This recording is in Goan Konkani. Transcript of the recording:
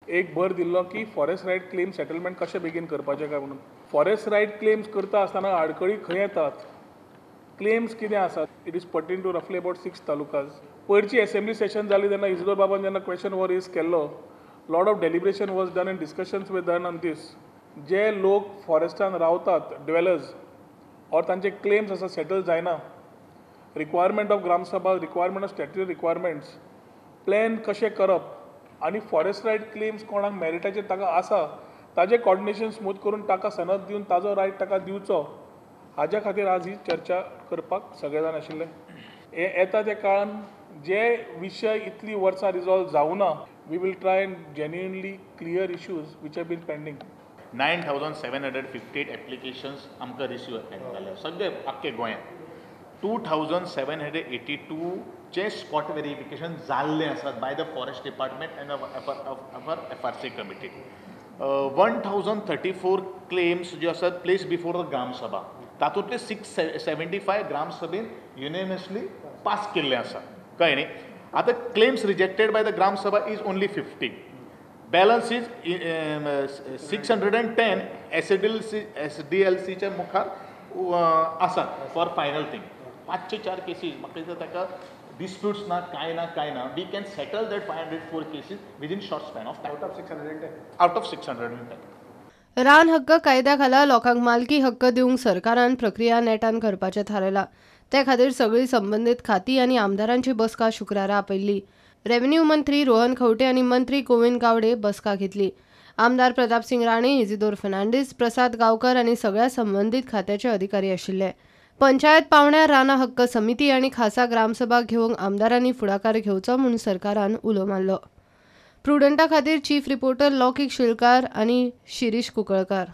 एक भर दिल्लो की फॉरेस्ट रायट क्लेम सेटलमेंट कशें बेगीन करपाचें काय म्हणून. फॉरेस्ट रायट क्लेम्स करता आसतना आडखळी खंय येतात, क्लेम्स कितें आसात, it is pertain to रफली अबाउट 6 तालुकाज. पयरची एसेंब्ली सेशन जाली तेन्ना इजिदोर बाबान जेन्ना क्वेश्चन हो रेज केल्लो, lot of deliberation was done and discussions were done on this. जे लोक फॉरेस्टान रावतात ड्वेलर्स ऑर तांचे क्लेम्स आसा सेटल जायना, requirement of gram sabha, requirement of statutory requirements, plan कशें करप आनी फॉरेस्ट रायट क्लेम्स कोणाक मेरिटाचेर ताका आसा ताजें कॉर्डिनेशन स्मूथ करून ताका सनद दिवन ताजो रायट ताका दिवचो, हाज्या खातीर आज ही चर्चा करपाक सगळे जाण आशिल्ले. हे येता त्या काळान जे विशय इतली वर्सां रिजॉल्व जावना, we will try and genuinely clear issues which have been pending. 9,758 applications आमकां रिसीव जाले सगळे आख्खे गोंयांत. 2,782 चे स्पॉट वेरिफिकेशन जाल्लें आसात by the forest department and our FRC committee. 1,034 claims ज्यो आसात place before the Gram Sabha, तातूंतले 675 ग्रामसभेन युनिनिमसली पास केल्ले आसा, कळ्ळें न्ही. आतां claims rejected by the gram sabha is only 50, balance is 610 SDLCच्या मुखार आसात फॉर फायनल थींग. 504 केसीस म्हाका दिसता ताका डिस्प्यूट्स ना, कांय ना, कांय ना. We can settle that 504 cases within short span of time. Out of 610. Out of 610. रान हक्क कायद्या खाला लोकांक मालकी हक्क दिवंक सरकारान प्रक्रिया नेटान करपाचें थारायलां. ते खातीर सगळीं संबंदीत खाती आनी आमदारांची बसका शुक्रारा आपयल्ली. रेव्हेन्यू मंत्री रोहन खंवटे आनी मंत्री गोविंद गावडे बसका घेतली. आमदार प्रतापसिंग राणे, इजिदोर फर्नांडीस, प्रसाद गांवकर आनी सगळ्या संबंदीत खात्याचे अधिकारी आशिल्ले. पंचायत पावंड्यार रानां हक्क समिती आनी खासा ग्रामसभा घेवंक आमदारांनी फुडाकार घेवचो म्हूण सरकारान उलो मारलो. प्रुडंटा खातीर चीफ रिपोर्टर लौकीक शिलकार आनी शिरीष कुंकळकार.